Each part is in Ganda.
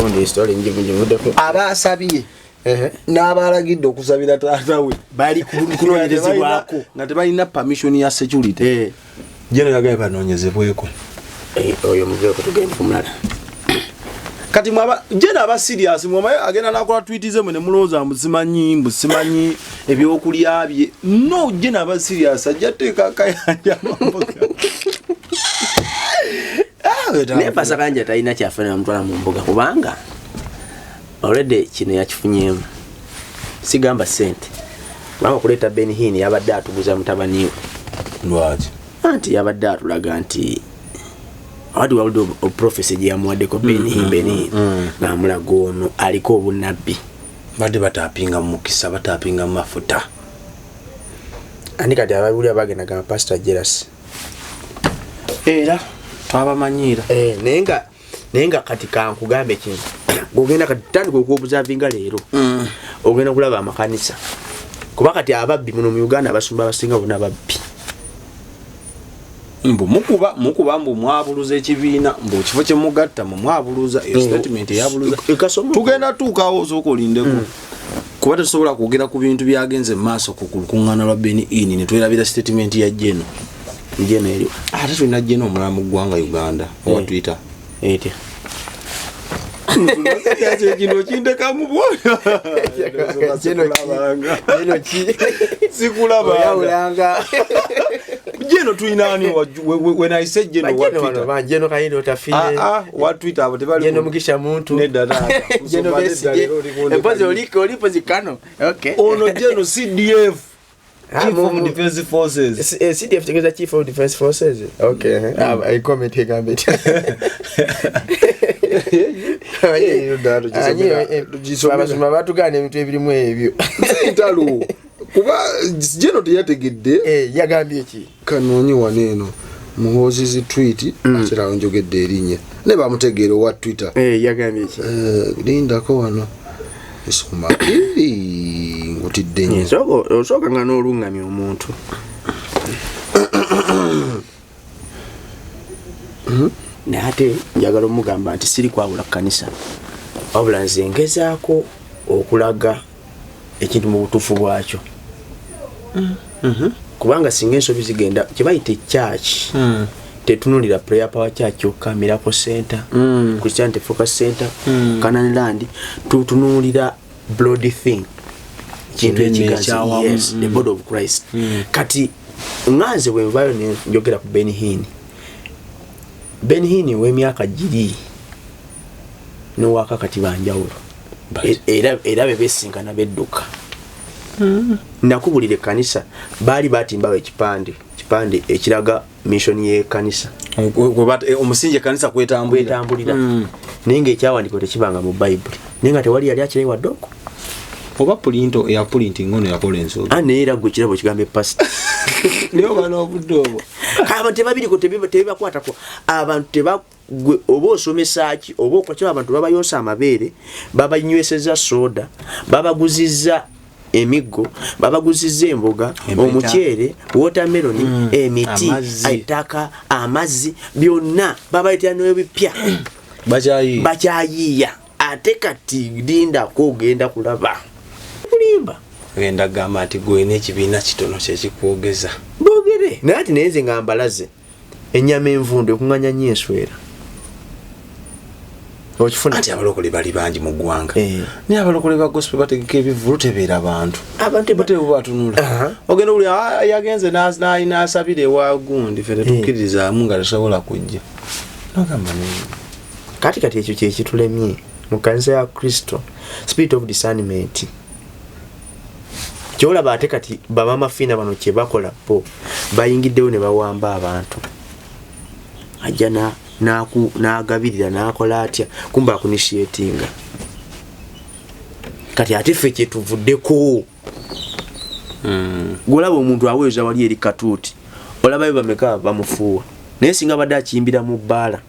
Gundi story njivuddeko. Abasabye n'abalagidde okusabira taata we bali kunoonyerezebwako nga tebalina permission ya security. General yagambye banoonyezebweko. Oyo muveeko, tugende ku mulala. Kati mwaba jena aba serious, mwamaye agenda nakola tweet ze, mwe ne mulowooza mbu simanyi, mbu simanyi ebyokulya bye. No, jena aba serious, ajja teeka akayanja mu mbuga. Ah, weta- Naye Pastor Kayanja talina kyaffe namutwala mu mbuga, kubanga already kino yakifunyeemu. Sigamba sente, kubanga okuleeta Benny Hinn yabadde atuguza mutabani we. Lwaki? Anti yabadde atulaga nti awadi wabadde prophecy gye yamuwaddeko Benny Hinn. Benny Hinn ng'amulaga ono aliko obunnabbi. Badde batapinga mu mukisa, batapinga mu mafuta. Andi kati abawulira bagenda gamba Pastor jealous. Era twabamanyiira. Eh, naye nga kati kankugambe kino, gogenda kati tandika okuobservinga leero, ogenda kulaba amakanisa, kuba kati ababbi muno mu Uganda, abasumba abasinga bonna babbi. Mbu mukuba mbu mwabuluza ekibiina, mbu ekifo kyemugatta mu mwabuluza eyo statement eyabuluza. Ekasoma. Tugenda tuukawo, osooka olindeko, kuba tetusobola kwogera ku bintu byagenze mu maaso ku lukuŋŋaana lwa Benny Hinn ne twerabira statement ya Jeno. Jeno eriwo? Ate tulina Jeno omulala mu ggwanga Uganda owa Twitter. Etya? Kino kindekamu. Jeno ki? Sikulabanga. Oyawulanga. Jeno tulina ani when I say Jeno wa Bajeno bano Twitter? ba Jeno Kayindo Otafire. Ah, ah, wa Twitter abo tebali. Jeno Mugisha Muntu. Nedda, taata. Jeno Musumba, nedda, Besigye. leero oli kundeka. Empozi olipo zikano, okay. Ono Jeno CDF, Ah, Chief of Defense Forces. CDF tegeeza Chief of Defense Forces. Okay. Ah, comment egambe etya? Abasumba batugaana ebintu ebirimu ebyo. Ntalo, kuba Jeno teyategedde. Yagambye ki? Kanoonyi wano eno Muhoozi's tweet, ate awo njogedde erinnya naye bamutegeera owa Twitter. Yagambye ki? Lindako wano, esoma ngutidde nnyo. Osooka nga n'oluŋŋamya omuntu. Naye ate njagala omugamba nti siri kwawula kkanisa, wabula nze ngezaako okulaga ekintu mu butuufu bwakyo, kubanga singa ensobi zigenda kyebayita ekyaki, tetunulira Prayer Power Church kyokka, Miracle Center, Christianity Focus Center, Canaan Land. Tutunuulira broad thing, kintu Kinene ekigazi. ekyawamu. Yes, the body of Christ. Kati nganze bwe nvayo ne njogera ku Benny Hinn, Benny Hinn ow'emyaka giri nowaka kati banjawulo. Era be besinkana bedduka. Nakubulira ekkanisa baali batimbawo ekipande, kipande ekiraga mission y'ekkanisa. Omusingi ekkanisa kwetambulira. Kwetambulira, naye ngaekyawandiiko tekibanga mu Bayibuli, naye nga tewali yali akirayi wadde okwo. Oba printer ya printing ono yakola ensobi. Ah, naye era gwe kirabo kigambe pasita. Naye oba n'obudde obwo. Abantu tebabiriko, tebibakwatako. Abantu teba gwe oba osomesa ki oba okola kiba, abantu babayonsa amabeere, babanyweseza soda, babaguzizza emiggo, babaguzizza emboga, Empeta. omuceere, watermelon, emiti, amazzi. ettaka, amazzi, byonna babaleetera n'ebipya. Bakyayiiya. Bakyayiiya. Ate kati lindako, ogenda kulaba kulimba. Genda gamba nti gwe n'ekibiina kitono kyekikwogeza. Boogere naye ati naye nze nga mbalaze ennyama envundu ekuŋŋanya nnyo enswera, okifuna? Anti abalokole bali bangi mu ggwanga. Eh. Naye abalokole ba gospel bategeka ebivvulu, tebeera bantu. Abantu Bate batunula. Ogenda owulira, "Ah, yagenze n'asabira ewa gundi, ffe tetukkirizaamu nga tesobola kujja." Nogamba Kati ekyo kyekitulemye mu kanisa ya Kristo, spirit of discernment. Kyolaba ate kati bamama Fiina bano kyebakola, bo bayingiddewo ne bawamba abantu. Ajja n'agabirira n'akola atya, kumba akuinitiatinga. Kati ate ffe kyetuvuddeko, gwolaba omuntu aweeza wali eri katuuti, olabayo bameka bamufuuwa, naye singa badde akiyimbira mu bbaala.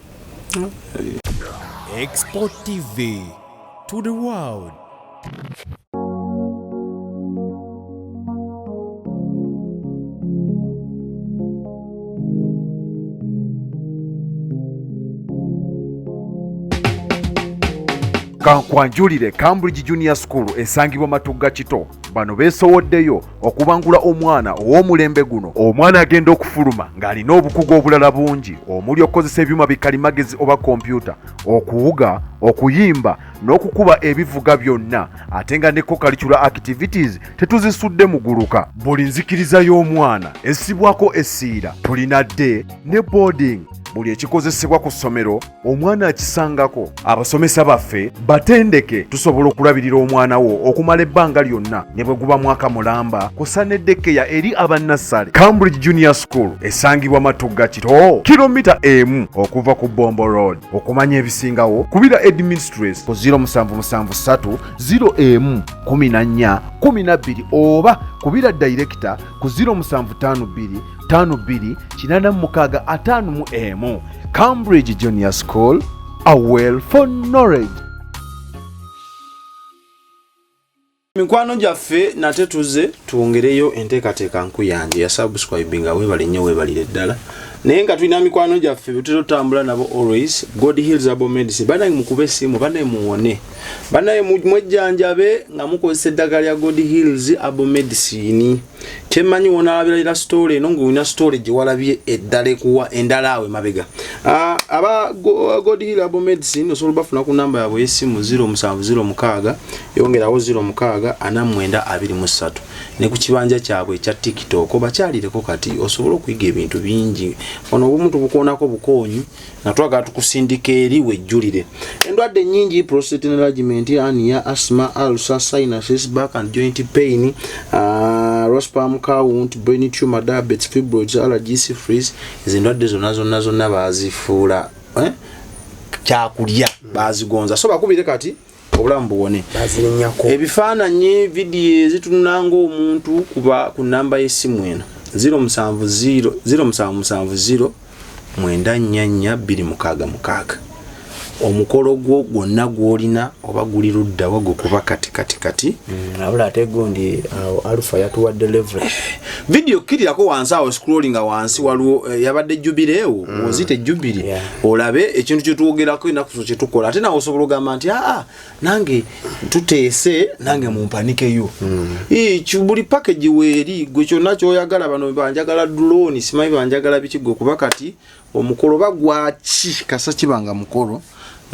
Export TV to the world. Kankwanjulire Cambridge Junior School esangibwa Matugga Kito. Bano beesowoddeyo okubangula omwana ow'omulembe guno. Omwana agenda okufuluma ng'alina obukugu obulala bungi omuli okukozesa ebyuma bikalimagezi oba kompyuta, okuwuga, okuyimba n'okukuba ebivuga byonna, ate nga ne co-curricular activities tetuzisudde muguluka. Buli nzikiriza y'omwana essibwako essiira. Tulina day ne boarding. Buli ekikozesebwa ku ssomero omwana akisangako. Abasomesa baffe batendeke, tusobola okulabirira omwana wo okumala ebbanga lyonna ne bwe guba mwaka mulamba, kusa ne daycare eri abannassale. Cambridge Junior School esangibwa Matugga Kito, kilomita 1 okuva ku Bombo Road. Okumanya ebisingawo kubira headmistress ku 0773 01 14 12 oba kubira director ku 0752 52 86 51. Cambridge Junior School, a well for knowledge. Mikwano gyaffe, nate tuze twongereyo enteekateeka nkuyanje ya subscribing. Weebale nnyo, weebalire ddala. Naye nga tulina mikwano gyaffe betutera otambula nabo always, God Heals Herbal Medicine. Banaye mukube essimu, banaye muwone, banaye mwejjanjabe nga mukozesa eddagala lya God Heals Herbal Medicine. Kyemmanyi wonalabirira story eno ngaolina story gye walabye eddala ekuwa endala awo emabega. Aba God Heal Herbal Medicine osobola obafuna ku namba yaabwe ey'essimu 0706 yongerawo 06 49 23, ne ku kibanja kyabwe ekya TikTok. Bakyalireko kati osobole okuyiga ebintu bingi. Ono obumu tubukoonako bukoonyi nga twagala tukusindika eri wejjulire endwadde nnyingi: prostate enlargement, hernia, asthma, ulcer, sinuses, back and joint pain, low sperm count, brain tumor, diabetes, fibroids, allergies, syphilis. Ezo endwadde zonna zonna zonna bazifuula, eh? Kyakulya bazigonza. So bakubire kati obulamu buwone. Bazirinnyako. Ebifaananyi, vidiyo ezitunula ng'omuntu, kuba ku namba y'essimu eno 070 0770 944 266. Omukolo gwo gwonna gw'olina oba guli luddawa, gwe kuba kati kati kati. Abula ate gundi awo Alpha yatuwadde level. Vidiyo kkirirako wansi awo, scrollinga wansi, waliwo yabadde jubileewo ozite jubilee. Olabe ekintu kyetwogerako enaku zo kyetukola, ate nawe osobola ogamba nti aa, nange tuteese, nange mumpanikeyo. Buli package weeri, gwe kyonna kyoyagala. Bano banjagala drone, simanyi banjagala biki. Gwe kuba kati omukolo bagwaki kasa kibanga mukolo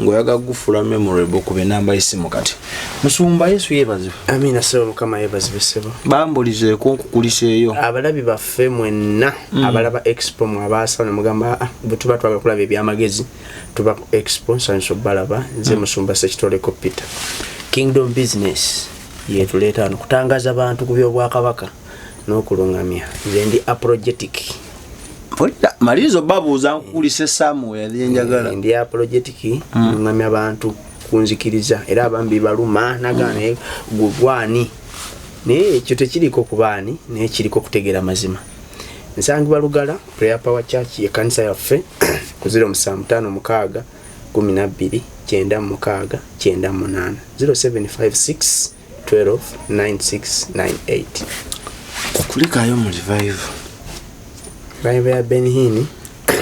ng'oyagala gufula memorable, kuba enamba y'essimu kati. Musumba, Yesu yeebazibwe. Amina ssebo, Mukama yeebazibwe ssebo. Bambulizeeko nkukuliseeyo. Abalabi baffe mwenna abalaba Expo, mwabaasa nemugamba, "Ah, bwe tuba twagala kulaba ebyamagezi tuba ku Expo." Nsanyusa obalaba. Nze Musumba Sekitoleko Peter. Kingdom business yetuleeta wano kutangaza bantu ku byobwakabaka n'okuluŋŋamya. Nze ndi apologetic. Mpulira, maliriza obabuuza nkukulisa Samuel yenjagala. Ndi apologetic, luŋŋamya bantu kunzikiriza, era abamu bibaluma nagaa naye gwe gwani, naye ekyo tekiriko kubaani, naye kiriko kutegeera mazima. Nsangibwa Lugala, Prayer Power Church, ekkanisa yaffe ku 0756 12 96 98, 0756 12 9698. Kulikayo mu revival. Revival ya Benny Hinn?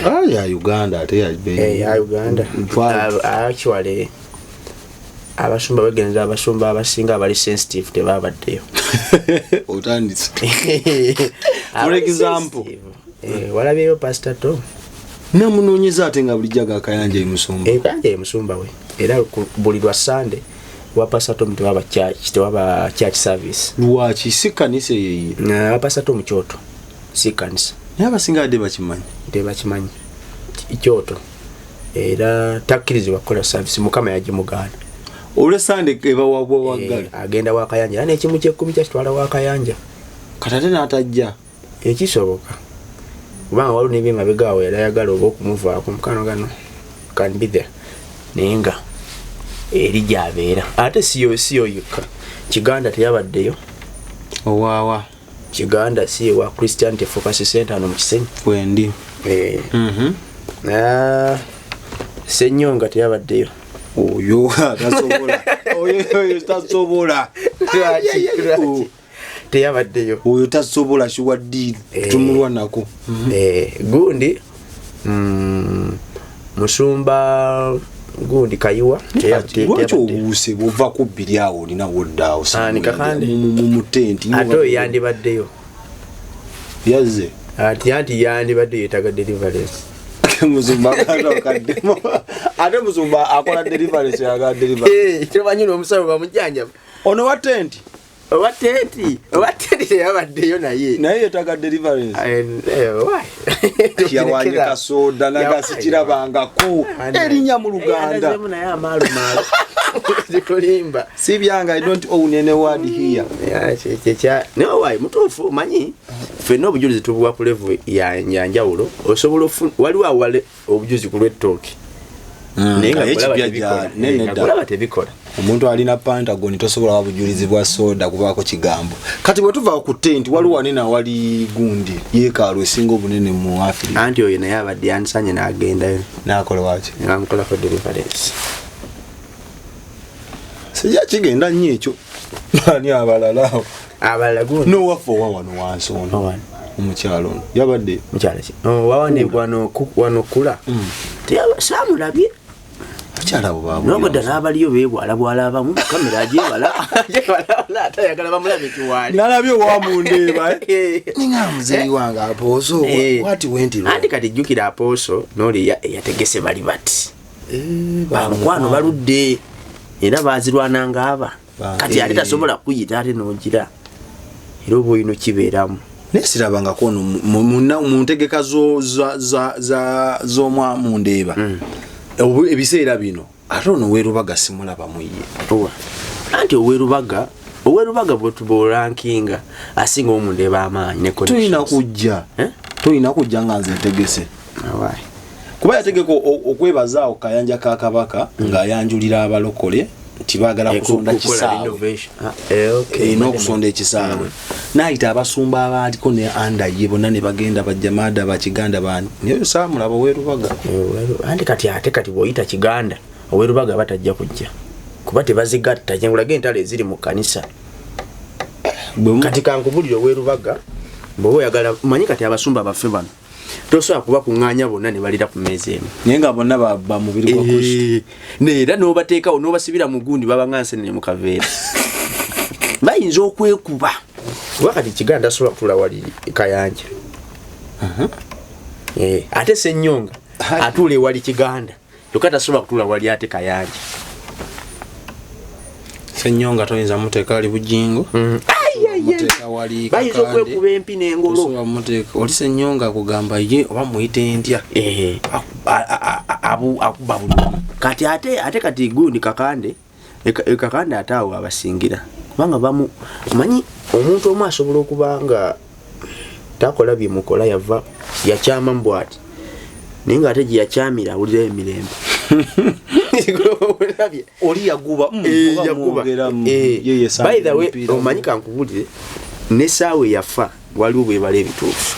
Ah, ya Uganda ate ya Eh, ya Uganda. Actually abasumba wegenza, abasumba abasinga abali sensitive tebabaddeyo. Otandise. Abali For example? sensitive. Eh, walabyeyo Pastor Tom? Namunoonyeza ate nga bulijjo agakayanja emusumba. Kayanja ye musumba we, era buli lwa Sande wa Pastor Tom tewaba church, tewaba church service. Lwaki si kanisa eyeyiye? Wa Pastor Tom kyoto, si kanisa. Naye abasinga adde bakimanyi. Tebakimanyi. Kyoto, era takkirizibwa kukola service, Mukama yagimugaana. Olwesande ebawabwa waggala. Eh, agenda wakayanja era nekimu kyekkumi kyakitwala wakayanja. Kati ate n'atajja. Ekisoboka kubanga waliwo nebyemabega awo yali ayagala oba okumuvaako mukano gano can be there, naye nga eri gyabeera ate siyo siyo yokka. Kiganda teyabaddeyo. Owaawa? Kiganda si ewa Christianity Focus Center ano mu Kisenyi. Wendi. Eh, Mhm. ah, Senyonga teyabaddeyo. Oyo tasobola, oyo tasobola. Lwaki? Lwaki teyabaddeyo? Oyo tasobola, kiwa ddiiru. Eh. Tumulwanako. Eh, gundi musumba Gundi Kayiwa. Lwaki obuuse bwova ku bbiri awo olina woddaawo? Ani, Kakande? Mu tenti. Ate oyo yandibaddeyo. Yazze. Ati anti yandibadde yeetaga deliverance. Musumba akaddemu, ate musumba akola deliverance, yagala deliverance. Eh, tomanyi n'omusawo bamujjanjaba. Ono wa tenti. Owa tenti teyabaddeyo naye. Naye yetaaga deliverance. Eh, eh, why? Yawanye kasoda nagasikirabangako erinnya mu Luganda. Andazemu naye amaalumaalo zikulimba. Si byange, I don't own any word here. Naye wayi mutuufu, omanyi ffenna obujulizi tubuwa ku level ya njawulo. Osobola waliwo awale obujuzi ku lw'ettooke, naye nga Naye kulaba kipya tebikola. gyali. Naye Nga nedda. kulaba tebikola. Omuntu alina Pentagon tosobola wabujulizi bwa soda kubaako kigambo. Kati bwe tuva ku tent, waliwo wanene awali gundi yeekaalu esinga obunene mu Afirika. Anti oyo naye abadde yansanye n'agendayo. Nakola waki? Ngamukolako deliverance. Sijja kigenda nnyo ekyo. Ani abalala awo? Abalala gundi. Nowaffe owa wano wansi ono. Owano. Omukyalo ono yabadde. Mukyala ki? Oh, wawane wano kula. Saamulabye. Abakyala abo Nobodda n'abaliyo beebwalabwala, abamu kamera agyebala agyebala, ate ayagala bamulabe kiwaali. Nalabye owamundeeba ninga muzeeyi wange apooso wati wenti. Anti kati jjukira apooso n'oli eyategese bali bati bamukwano baludde era bazirwananga aba. Kati ate tasobola kuyita ate n'ogira era oba olina okibeeramu. Naye sirabangako ono mu ntegeka z'omwamundeeba ebiseera bino, ate ono weerubaga simulaba mu ye. Owa? Anti owerubaga bwetuba orankinga asinga omundeeba amaanyi ne Tulina connections. kujja. Eh? Tulina kujja nga nze ntegese. Awayi. Kuba yategeka okwebazaawo kayanja ka Kabaka ng'ayanjulira abalokole nti baagala kusonda Kukola kisaawe. renovation. Ah, eh, okay. N'okusonda ekisaawe, n'ayita abasumba abaaliko ne anda ye bonna ne bagenda bajjamaada bakiganda bani, naye oyo saamulaba oweerubaga. Anti kati ate kati bw'oyita Kiganda, owerubaga batajja kujja kuba tebazigatta. Kyengulaga entalo eziri mu kkanisa. Kati kankubulire, owerubaga bw'oba oyagala manyi kati abasumba baffe bano tosobola kuba kuŋŋaanya bonna ne balira ku mmeeza emu. Naye nga bonna ba mubiri gwa Kristo. Eh, neera n'obateekawo n'obasibira mu gundi baba nga nsenene mu kaveera, bayinza okwekuba, kuba kati Kiganda tasobola kutuula wali Kayanja. Eh, ate Senyonga atuula ewali Kiganda, kyokka tasobola kutuula wali ate Kayanja. Senyonga toyinza muteeka ali Bujingo, muteeka wali Bayinza Kakande. okwekuba empi n'engolo. Tosobola muteeka oli Senyonga kugamba ye oba muyite ntya. Eh. Akuba buli omu. Kati ate kati gundi Kakande Kakande ate awo abasingira, kubanga bamu omanyi omuntu omu asobola okuba nga takola byemukola, yava yakyama mbwati, naye nga ate gye yakyamira awulirayo emirembe. Olabye? Oli yaguba Eh, oba yakuba. mwogera, Eh, ye yesamba by the way, omupiira. omanyi kankubulire, nesaawa eyafa waliwo bwebala ebituufu.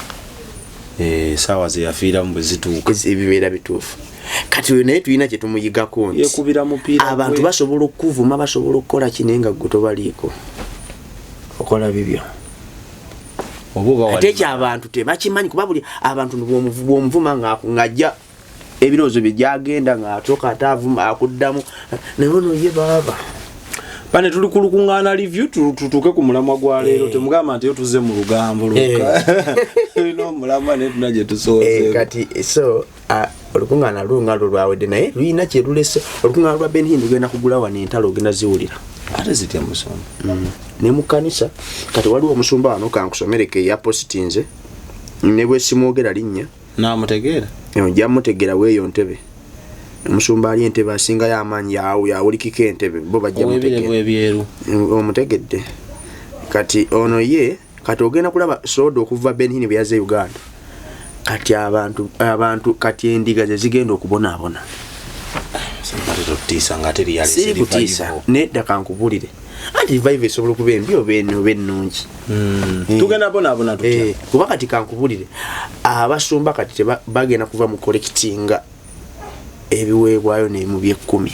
Eh, saawa ze yafiiramu bwe zituuka. Ebibeera bituufu. Kati oyo naye tulina kyetumuyigako nti Yekubira mupiira abantu gwe. basobola okukuvuma, basobola okukola ki, naye nga gwe tobaliiko, okola bibyo. Oba oba Ate wali ekyo abantu tebakimanyi, kuba buli abantu bwomuvuma ng'ajja ebirowoozo bye gyagenda ng'atooka ate avuma akuddamu, naye ono ye baaba. Bane tuli ku lukuŋŋaana review, tutuuke ku mulamwa gwa leero. Temugamba nti yo tuzze mu lugambo lwokka, tulina omulamwa naye tuna gye tusoose. Kati so olukuŋŋaana lunga lwo lwawedde, naye lulina kye lulese. Olukuŋŋaana lwa Benny Hinn lugenda kugula wano, entalo ogenda ziwulira. Ate zitya musumba? Ne mu kkanisa kati waliwo omusumba wano kankusomereke yapositinze, ne bwe simwogera linnya. Namutegeera. Ojja mutegeera weeyo ntebe, omusumba ali entebe asingayo amaanyi yawulikiko entebe, bo bajja Owebirevu mutegeera. ebyeru. Omutegedde. Kati ono ye kati ogenda kulaba soda okuva Benny Hinn bwe yazze Uganda. Kati abantu kati endiga ze zigenda okubonaabona. Ate totutiisa nga ate lyalese. Siri kutiisa, nedda, kankubulire, anti revival esobola okuba embi oba ennungi. Tugenda bonaabona tutya? Eh, kuba kati kankubulire, abasumba kati bagenda kuva mu collectinga ebiweebwayo nemu byekkumi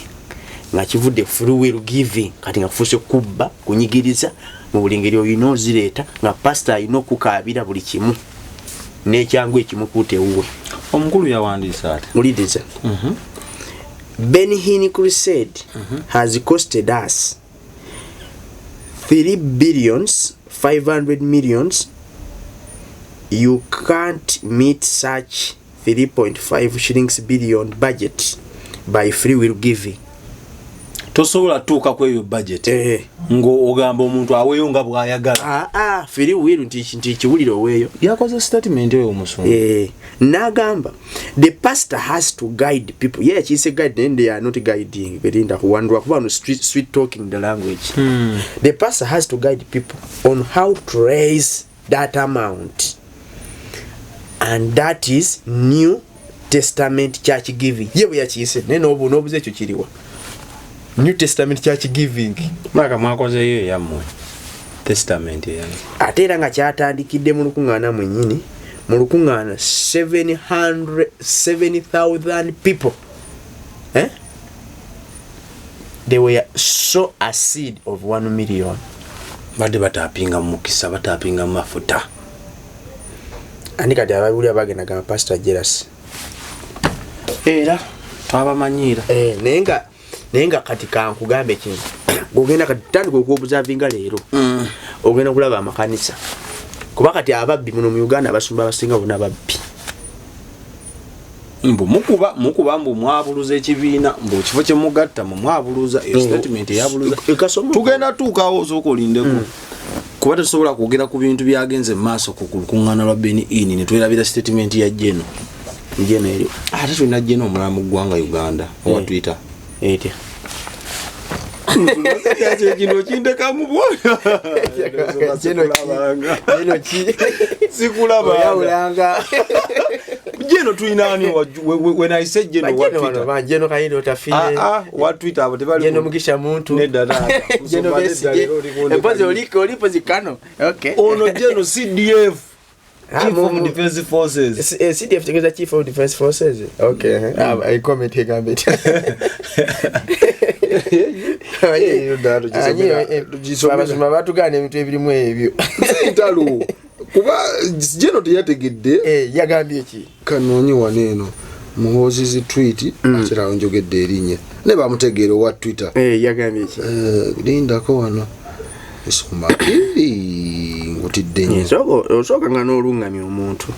nga kivudde free will giving, kati nga kufuuse kubba, kunyigiriza mu buli ngeri. Olina ozireeta nga pasita alina okukaabira buli kimu n'ekyangu ekimukuuta ewuwe. Omukulu yawandiise ati. Muliriza. Benny Hinn crusade has costed us 3 billions 500 millions. You can't meet such 3.5 shillings billion budget by free will giving. Tosobola tuuka ku eyo budget ng'ogamba omuntu aweeyo nga bw'ayagala. Ah, ah, free will nti kiwulire oweeyo. Yakoze statement eyo omusumba. Nagamba the pastor has to guide people. Yeah, yakiyise guide, naye they are not guiding. Berinda kuwandula kuba no sweet talking the language. The pastor has to guide people on how to raise that amount, and that is New Testament church giving. Ye bwe yakiyise, naye n'obuza ekyo kiriwa New Testament church giving? Mwaka mwakozeeyo eyammwe testament eyammwe. Ate era nga kyatandikidde mu lukuŋŋaana mwennyini, mu lukuŋŋaana 7000 people, eh? They were so a seed of 1 million. Badde batapinga mu mukisa, batapinga mu mafuta. Andi kati ababuli abagenda gamba Pastor Jealous. Era twabamanyiira. Eh, naye nga kati kankugambe kino, gogenda kati tandika okuobservinga leero, ogenda kulaba amakanisa, kuba kati ababbi muno mu Uganda, abasumba abasinga bonna babbi. Mbu mukuba mbu mwabuluza ekibiina, mbu ekifo kyemugatta mu mwabuluza eyo statement eyabuluza. Ekasoma. Tugenda tuukawo, osooka olindeko, kuba tetusobola kwogera ku bintu byagenze mu maaso ku lukuŋŋaana lwa Benny Hinn ne twerabira statement ya Jeno. Jeno eri? Ate tulina Jeno omulala mu ggwanga Uganda owa Twitter. Etya? Kino kindekamu. Jeno ki? Sikulaba. Oyawulanga. Jeno tulina ani when I say Jeno wa Jeno bano Twitter? ba Jeno Kayindo Otafire. Ah, ah, wa Twitter abo tebali. Jeno Mugisha Muntu. Nedda taata. Jeno Musumba, nedda, Besigye. leero oli kundeka. Empozi oliko zikano, okay. Ono Jeno CDF, Ah, Chief of Defense Forces. CDF tegeeza Chief of Defense Forces, okay. Ah, comment egambe etya? Abasumba batugaana ebintu ebirimu ebyo. Ntalo, kuba Jeno teyategedde. Yagambye ki? Kanoonye wano eno Muhoozi's tweet, ate awo njogedde erinnya ne bamutegeera owa Twitter. Yagambye ki? Lindako wano esoma. Ii, ngutidde nnyo. Osooka nga n'olungamya omuntu.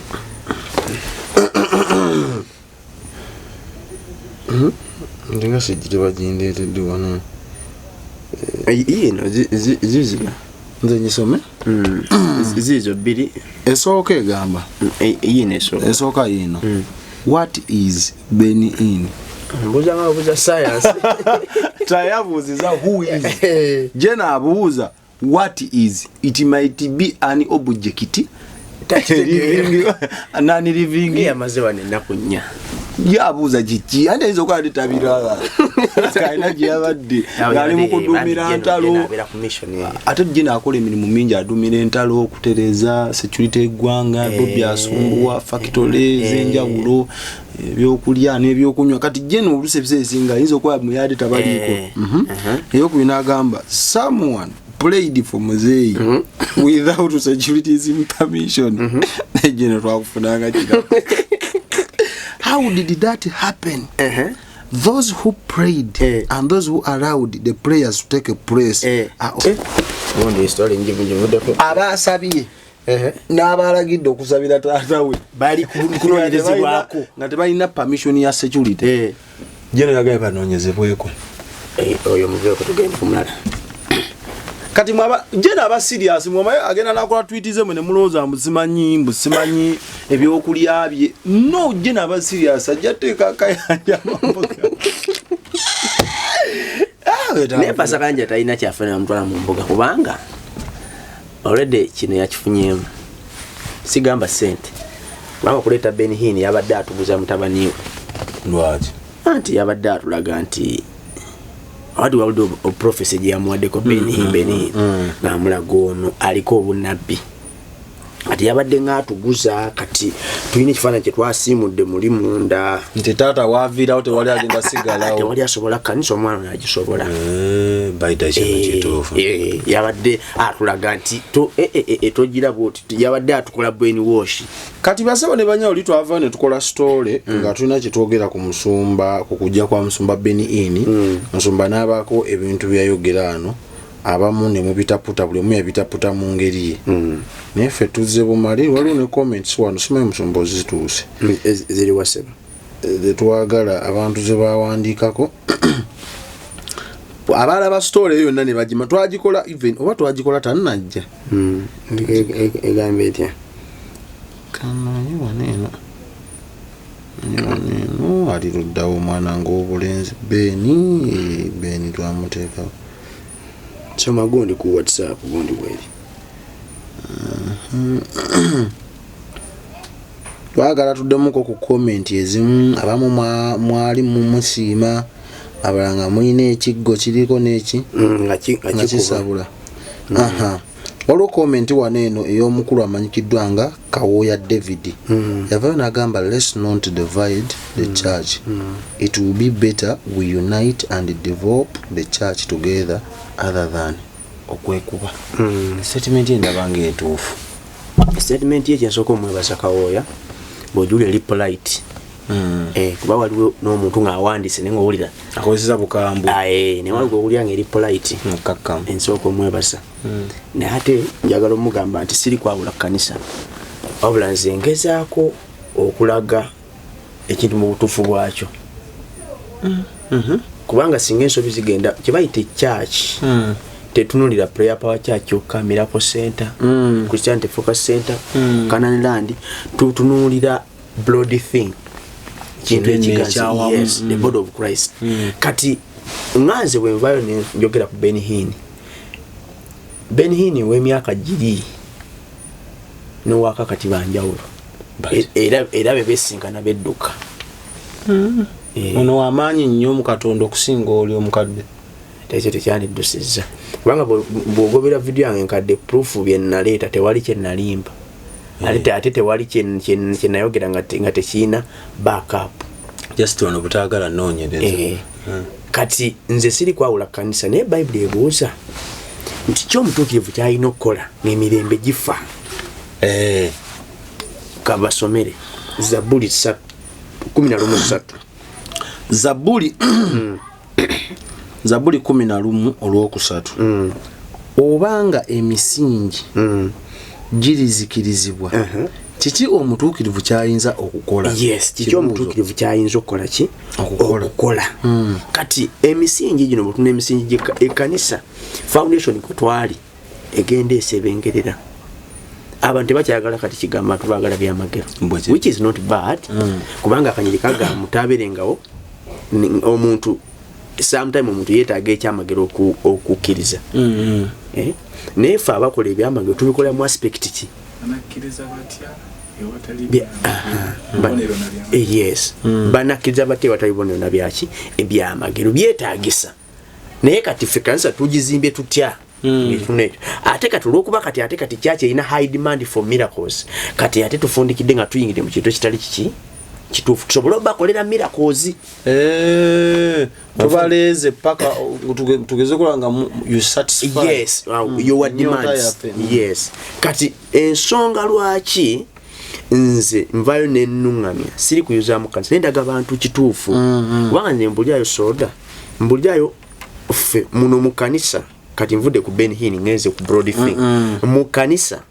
Ndinga sijji tebagindeetedde wano. Yino zizino. Nze nyisome. Ziizo bbiri. Esooka egamba Yino esooka. Esooka yiino: "What is Benny Hinn?" Mbuuza nga obuuza science. Tayabuuziza who is. Jena abuuza what is it. Might be an object. Takitegeera. Nani living. Ye yamaze wano ennaku 4. Yabuuza kiki, anti ayinza okuba tetabiraba, alina gye yabadde ng'ali mu kudumira ntalo. Abeera ku mission. Ate Jena akola emirimu mingi, adumira entalo, okutereeza security eggwanga, bobi asumbuwa factory ez'enjawulo, ebyokulya n'ebyokunywa. Kati Jena oluusi ebiseera ebisinga ayinza okuba muyadde tabaliiko. Eyokubiri n'agamba, "Someone prayed for Muzeeyi without security's permission." Jeno twakufunanga kira. "How did that happen? Those who prayed and those who allowed the prayers to take place are" Ubundi story njivuddeko. Abasabye n'abalagidde okusabira taata we Bali kunoonyerezebwako. Nga tebalina permission ya security. Jeno yagaye banoonyezebweko. Oyo muveeko, tugende ku mulala. Kati mwaba Jeno aba serious, mwomaye agenda nakola tweet ze mwe ne mulowooza mbu simanyi, mbu simanyi ebyokulya bye. No, Jeno aba serious, ajja teeka akayanja mu mboga. Ah, Naye Pastor Kayanja talina kyafuna mutwala mu mbuga, kubanga already kino yakifunyemu, sigamba sente, kubanga okuleeta Benny Hinn yabadde atuguza mutabani we. Lwaki? Anti yabadde atulaga nti awadi wawulidde oprofesi gye yamuwaddeko Benny Hinn, Benny Hinn ng'amulaga ono aliko obunabbi. Kati Kati yabadde ngaatuguza. Kati tulina ekifaananyi kyetwasiimudde muli munda. Nti taata waviirawo, tewali agenda sigalawo. Tewali asobola kanisa, omwana oyo agisobola. Eh, baita kino kituufu. Yabadde atulaga nti togira bwoti, yabadde atukola brain wash. Kati basebo ne banya, oli twavayo ne tukola story nga tulina kyetwogera ku musumba, ku kujja kwa musumba Benny Hinn. Musumba n'abaako ebintu byayogera ano, abamu ne mubitaputa, buli omu yabitaputa mu ngeri ye, naye ffe tuzze bumali. Waliwo ne comments wano, simanyi musumba ozituuse. Ziri wasebo. Zetwagala abantu ze bawandiikako, abalaba story eyo yonna ne bagima. Twagikola even oba twagikola tannajja. Egamba etya? Kanonye wano eno, nonye wano eno, ali luddawo omwana ng'obulenzi Beni, Beni twamuteekawo. Soma gundi ku WhatsApp, gundi bweri. Twagala tuddemuko ku comment ezimu. Abamu mwali mumusiima, abalala nga mulina ekiggo kiriko n'eki nga nga nga kikuba. Kisabula. Aha, waliwo comment wano eno ey'omukulu amanyikiddwa nga Kawooya David. Yavayo n'agamba, "Let's not divide the church. It will be better we unite and develop the church together other than okwekuba." Statement endaba nga entuufu. Statement ye, kyensooka omwebaza Kawooya, bw'ojula eri polite. Kuba waliwo n'omuntu ng'awandiise naye ngaowulira akozesa bukambwe. Aye, naye waliwo owulira nga eri polite. Mukakkamu. Ensooka omwebaza, naye ate njagala omugamba nti siri kwawula kkanisa, wabula nze ngezaako okulaga ekintu mu butuufu bwakyo, kubanga singa ensobi zigenda kyebayita ekyaki, tetunulira Prayer Power Church kyokka, Miracle Center, Christianity Focus Center, Canaan Land. Tutunuulira broad thing, kintu Kinene ekigazi. ekyawamu. Yes, the body of Christ. Kati nganze bwenvayo nenjogera ku Benny Hinn, Benny Hinn w'emyaka giri nowaka kati banjawulo. Era bebesinkana bedduka. Ono wamaanyi nnyo mu Katonda okusinga oli omukadde. Ekyo tekyandiddusizza, kubanga bw'ogobera vidiyo yange enkadde, proof byenaleeta tewali kyenalimba, ate tewali kyenayogera nga tekiina backup. Just ono butaagala noonyereza. Kati nze siri kwawula kanisa, naye Bayibuli ebuuza nti kyomutuukirivu kyalina okukola ng'emirembe gifa. Kabasomere Zabuli 11:3. Zabuli 11 olwokusatu. Obanga emisingi girizikirizibwa, kiki omutuukirivu kyayinza okukola? Yes, kiki Kibuuzo. omutuukirivu kyayinza okukola ki? Okukola. Okukola. Kati emisingi gino, bwetuna emisingi ekkanisa, foundation kutwali egenda esebengerera, abantu tebakyagala kati kigamba, abantu baagala byamagero. Bwe kiri. Which is not bad, kubanga akanyiri kagamba mutabeerengawo omuntu. Sometime omuntu yeetaaga ekyamagero okukkiriza. Eh? Naye ffe abakola ebyamagero tubikola mu aspect ki? Banakkiriza batya ewatali bubonero na byamagero? Yes, banakkiriza batya ewatali bubonero na byaki? Ebyamagero byetaagisa, naye kati ffe kanisa tugizimbye tutya? Ekifuna ekyo, ate kati olwokuba kati ate kati kyaki erina high demand for miracles, kati ate tufundikidde nga tuyingidde mu kintu ekitali kiki kituufu tusobole obakolera miracles. Eh, tubaleeze paka tugeze kulaba nga you satisfy Yes, your Ennyonta demands. yaffe. Yes, kati ensonga lwaki nze nvayo nenuŋŋamya, siri kuyuzaamu kanisa, naye ndaga bantu kituufu, kubanga nze mbulyayo soda, mbulyayo ffe muno mu kanisa. Kati nvudde ku Benny Hinn, ngenze ku broad thing. Mu kanisa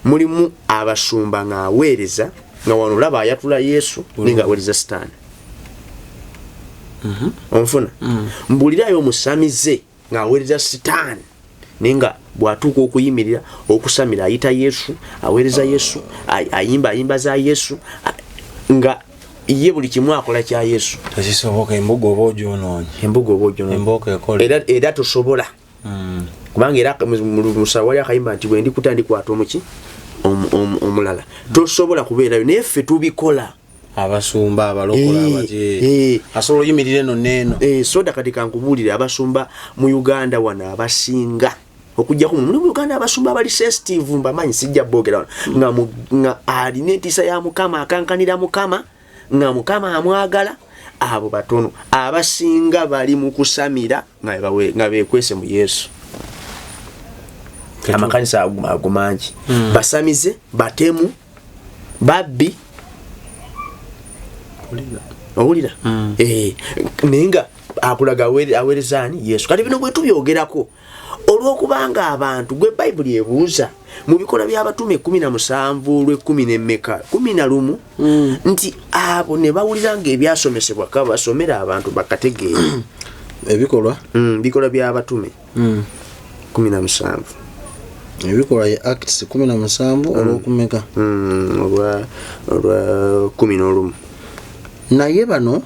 mulimu abasumba ng'aweereza nga wano olaba ayatula Yesu, naye ng'aweereza Sitaani. Onfuna? Mbulirayo omusamize ng'aweereza Sitaani, naye nga bw'atuuka okuyimirira okusamira ayita Yesu, aweereza Yesu, ayimba ayimba za Yesu, nga ye buli kimu akola kya Yesu. Tekisoboka, embuga oba ogyonoonye. Embuga oba ogyonoonye. Embooko ekola. Era tosobola, kubanga era musawo wali akayimba nti bwendikuta ndikwata omuki omulala. Tosobola kubeerayo, naye ffe tubikola. Abasumba abalokola abati asobola oyimirira eno neeno. Soda, kati kankubuulire, abasumba mu Uganda wano abasinga Okujjako mu Uganda abasumba abali sensitive mbamanyi, sijja boogera wano, nga alina entiisa ya Mukama, akankanira Mukama, nga Mukama amwagala. Abo batono. Abasinga bali mu kusamira nga bekwese mu Yesu. Amakanisa ago mangi basamize, batemu, babbi. Owulira? Eh, naye nga akulaga aweereza ani? Yesu. Kati bino bwe tubyogerako olw'okubanga abantu gwe Bayibuli ebuuza mu Bikolwa by'Abatume 17 olw'ekumi n'emmeka, 11, nti abo ne bawulira nga ebyasomesebwa, kabasomera abantu bakategeera. Ebikolwa? Bikolwa by'Abatume 17. Ebikolwa ye Acts 17 olwokumeka? Olwa 11. Naye bano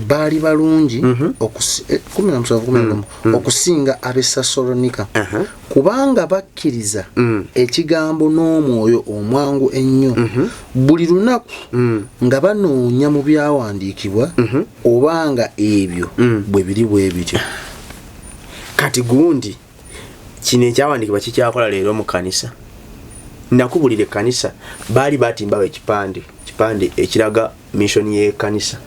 baali balungi 17 11 okusinga ab'e Sessalonika, kubanga bakkiriza ekigambo n'omwoyo omwangu ennyo, buli lunaku nga banoonya mu byawandiikibwa obanga ebyo bwe biri bwe bityo. Kati gundi kino ekyawandiikibwa kikyakola leero mu kanisa. Nakubulira ekkanisa baali batimbawo ekipande, kipande ekiraga mission y'ekkanisa.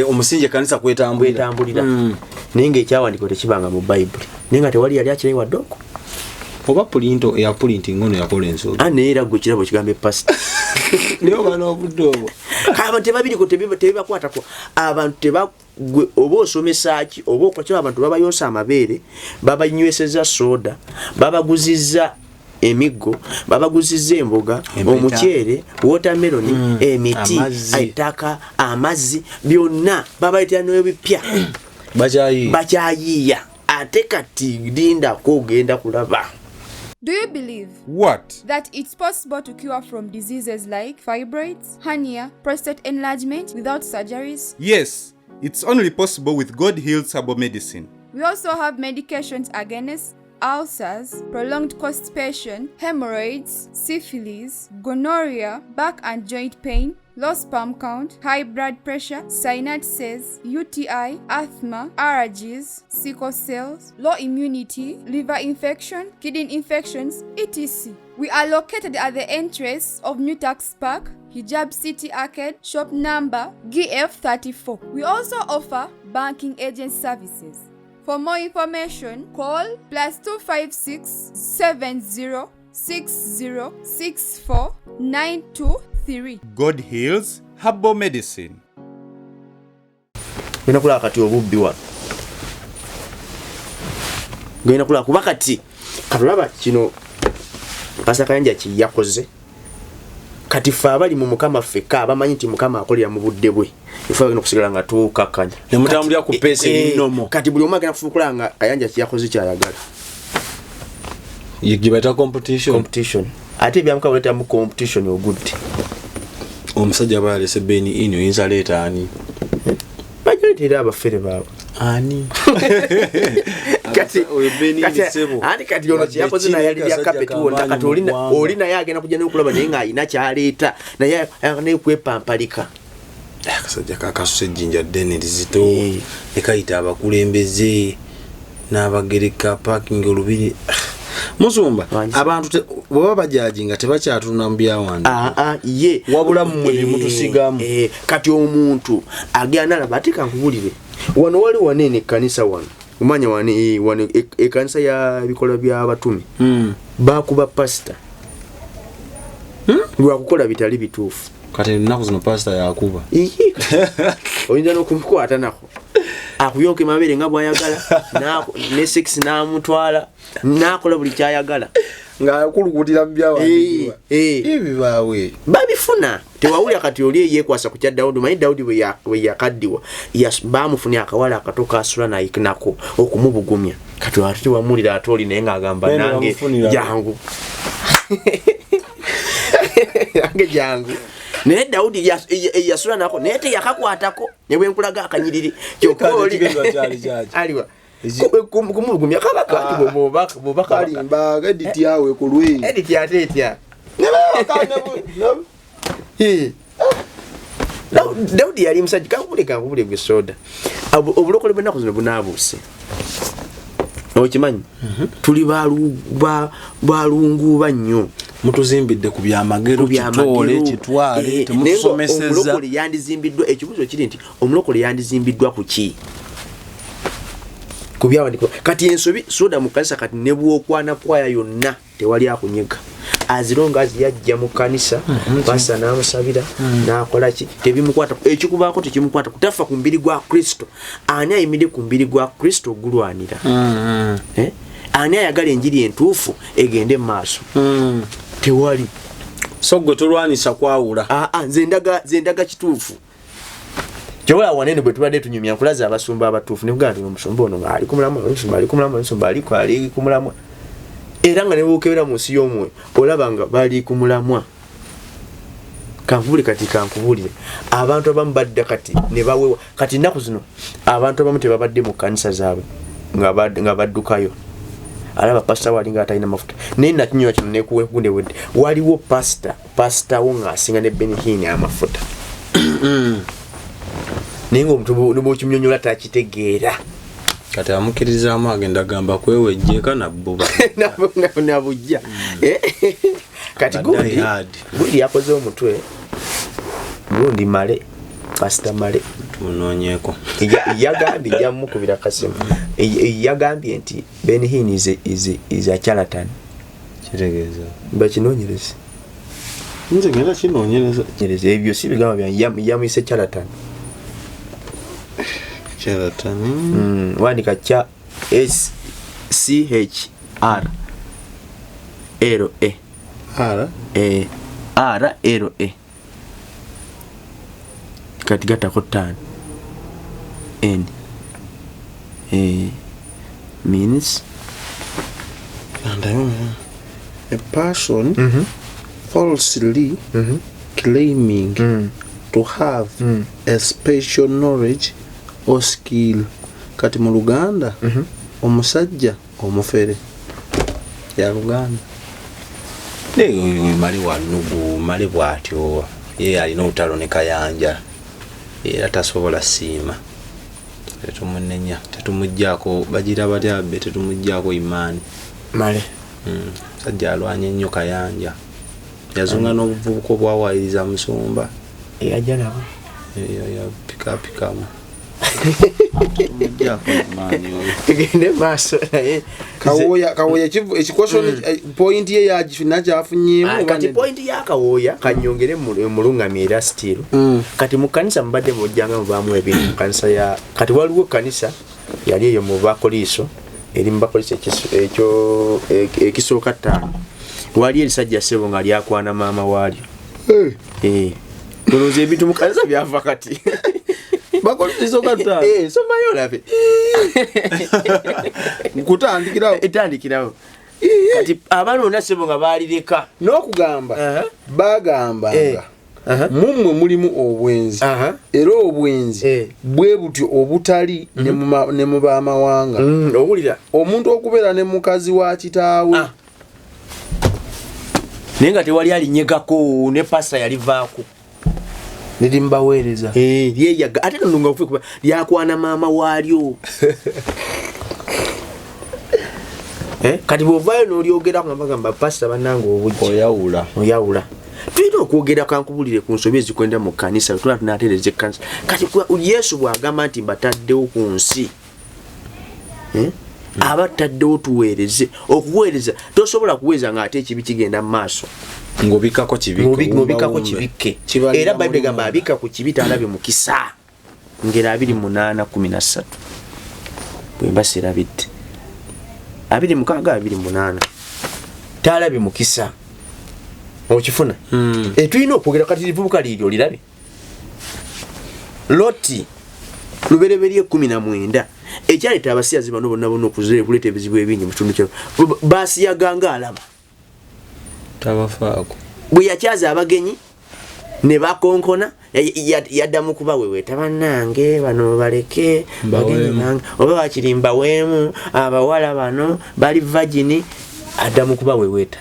Omusingi ekkanisa kwetambulira. Kwetambulira, naye nga ekyawandiikibwa tekibanga mu Bayibuli, naye nga tewali yali akirayi wadde okwo. Oba printer eya printing ono yakola ensobi. Ah, naye era gwe kirabo kigambo epasita. Naye oba n'obudde obwo. Abantu tebabiriko, tebibakwatako. Abantu teba gwe oba osomesa ki oba okola kiba, abantu babayonsa amabeere, babanyweseza soda, babaguzizza emiggo, babaguzizza emboga, Empeta. omuceere, watermelon, emiti, amazzi. ettaka, amazzi, byonna babaleetera n'ebipya. Bakyayiiya. Bakyayiiya. Ate kati lindako, ogenda kulaba. Do you believe What? that it's possible to cure from diseases like fibroids, hernia, prostate enlargement without surgeries? Yes, it's only possible with God Heals Herbal Medicine. We also have medications against ulcers, prolonged constipation, hemorrhoids, syphilis, gonorrhea, back and joint pain, low sperm count, high blood pressure, sinusitis, UTI, asthma, allergies, sickle cells, low immunity, liver infection, kidney infections, etc. We are located at the entrance of New Tax Park, Hijab City Arcade, shop number GF34. We also offer banking agent services. For more information, call +256 70 60 64 923. God Heals Herbal Medicine. Genda kulaba kati obubbi wano, genda kulaba, kuba kati katulaba kino Pastor Kayanja kyeyakoze. Kati ffe abali mu Mukama ffekka abamanyi nti Mukama akolera mu budde bwe, ife bagenda okusigala nga tukakkanya. Ne mutambulira ku pace eri normal. Kati buli omu agenda kufuukula nga Kayanja kyeyakoze kyayagala. Gye bayita competition. Competition. Ate ebyamukama buleetamu competition ogudde. Omusajja aba yalese Benny Hinn, oyinza leeta ani? Bajaleetera abafere baabwe. Ani? Kati Oyo Benny kati Hinn, ssebo. Anti kati ono kyeyakoze naye ali bya kapeti wonna. Kati oli naye agenda kujja nokulaba naye ng'alina kyaleeta, naye naye kwepampalika. Akasajja kakasusa ejjinja ddene lizito. Ne kayita abakulembeze n'abagereka parking olubiri musumba. Wangi. Abantu bwe baba bajaji nga tebakyatunula mu byawandiikibwa. Ah, ah, ye Wabula mmwe bye mutusigamu. Kati omuntu agenda nalaba, ate kankubulire, wano wali wanene ekkanisa wano, omanya wano, wano ekkanisa ya Bikolwa by'Abatume, bakuba pasita lwakukola bitali bituufu. Kati ennaku zino pasita yakuba. Ii, oyinza n'okumukwata nako akuyonka emabeere nga bwayagala, ne sex n'amutwala n'akola buli kyayagala. Ng'akulukutira mu byawandiikibwa. Eh. Ebibaawe. Babifuna tewawulira. Kati oli eyekwasa ku kya Dawudi, manyi Dawudi bwe yakaddiwa, bamufunye akawala akato kasula naye nako okumubugumya. Kati ate tewamuwulira, ate oli naye ng'agamba Bene nange bamufunira. jangu, nange jangu. Naye Dawudi yasula nako naye teyakakwatako, ne bwe nkulaga akanyiriri kyokka Kati oli ekigendwa kyali kyaki? Aliwa kumubugumya kabaka nti bw'oba kabaka. Kalimba edit yawe ku lwe. Edit ate etya? Eh. Dawudi yali musajja. Kankubule, kankubule gwe soda. Obulokole bw'ennaku zino bunaabuuse. Okimanyi tuli balunguuba nnyo. Mutuzimbidde ku byamagero, kitole kitwale. Eh, Temutusomeseza. Omulokole yandizimbiddwa, ekibuuzo kiri nti omulokole yandizimbiddwa ku ki? Ku byawandikibwa. Kati ensobi soda mu kanisa, kati ne bwokwana kwaya yonna tewali akunyega, as long as yajja mu kanisa, pasita n'amusabira, n'akola ki, tebimukwata. Ekikubaako tekimukwata, kutafa ku mubiri gwa Kristo. Ani ayimiridde ku mubiri gwa Kristo ogulwanira? Eh? Ani ayagala enjiri entuufu egende mu maaso? Tewali. So gwe tolwanisa kwawula? Aa, nze ndaga kituufu. Kyobola wanene bwe tubadde tunyumya, nkulaza abasumba abatuufu, nekugamba nti omusumba ono nga ali kumulamwa, omusumba ali kumulamwa, omusumba ali kumulamwa, era nga nebwokebera mu nsi y'omwoyo olaba nga bali kumulamwa. Kankubule kati, kankubulire, abantu abamu badda kati ne bawewa. Kati ennaku zino abantu abamu tebabadde mu kanisa zaabwe nga baddukayo, alaba pasita wali nga atalina mafuta. Naye nakinywa kino nekuwekundewedde, waliwo pasita, pasitawo ng'asinga ne Benny Hinn amafuta, naye ngaomuntu nebwokimunyonyola takitegeera. Kati amukkirizaamu, agenda gamba kwewejjeeka nabbuba. Nabujja kati. Ba Gundi die hard. Gundi yakoze omutwe, gundi male, pasita male. Tumunoonyeeko. Yagambye jamukubira kasimu. Yagambye nti Benny Hinn is a charlatan. Kitegeeza? Bakinoonyereze. Nze ngenda kinoonyereza. Nyereza, ebyo si bigambo byange. Yamuyise charlatan. Charlatan. Wandika cha S C H R L A. R. A R L A, kati gatako ttaano N A means And a person falsely claiming to have a special knowledge or skill. Kati mu Luganda, omusajja omufere ya Luganda. Naye mali wa nnugu, mali bw'atyo ye alina olutalo ne Kayanja, era tasobola siima. Tetumunenya, tetumugjaako, bagira batya be, tetumugjaako imaani. Male. Musajja alwanye nnyo Kayanja, yazunga n'obuvubuka obwawayiriza musumba. Eyajja nabo. Yapikapikamu, tetumugjaako imaani oyo. Tugende maaso naye. Kawooya, Kawooya, ekikwasoni point ye yagifina kyafunyeemu Ah, oba kati nedda? Point yakawooya kanyongere mulungamye era still. Kati mu kanisa mubadde mujjanga mubaamu ebintu mu kanisa ya kati waliwo kanisa yali eyo mu Bakoliiso, eri mu Bakoliiso ekyo ekisooka ttaano, wali erisajja sebo nga lyakwana maama waalyo. Eh. Olowooza ebintu mu kanisa byava kati? Bakoliiso kataano? Eh, somayo olabe. Kutandikirawo. Etandikirawo. Kati abaana bonna sebo nga baalireka. N'okugamba bagambanga mummwe mulimu obwenzi, era obwenzi bwe butyo obutali ne mu bamawanga, Owulira? omuntu okubeera ne mukazi wa kitaawe. Ah. Naye nga tewali alinyegako, ne pasita yalivaako. Neri mubaweereza. Eh, lyeyaga ate nno nga kuba lyakwana maama waalyo. Eh, kati bwovaayo n'olyogerako nga bagamba pasita bannange obujja. Oyawula. Oyawula. Tulina okwogera, kankubulire, ku nsobi ezikwenda mu kanisa. Tula tunatereeza ekkanisa. Kati Yesu bw'agamba nti mbataddewo ku nsi, eh? Aba tutaddewo tuweereze. Okuweereza tosobola kuweereza ng'ate ekibi kigenda mu maaso. Ng'obikkako kibikke. Ng'obikkako kibikke. Kibalira Era Bayibuli mulimu. egamba abikka ku kibi talabye mukisa. Ngero 28:13, bwe mba sirabidde, 26, 28, talabye mukisa. Okifuna? Eh, tulina okwogera. Kati livubuka liiryo olirabe, Loti, Lubereberye 19, ekyaleeta abasiyazi bano bonna bonna okuleeta ebizibu ebingi mu kitundu kyo, basiyaganga alaba. Tabafaako. Bwe yakyaza abagenyi ne bakonkona, yaddamu kubaweweeta, bannange bano baleke bagenyi Mbaweemu. bange, oba bakiri mbaweemu abawala bano bali virgin. Addamu kubaweweeta.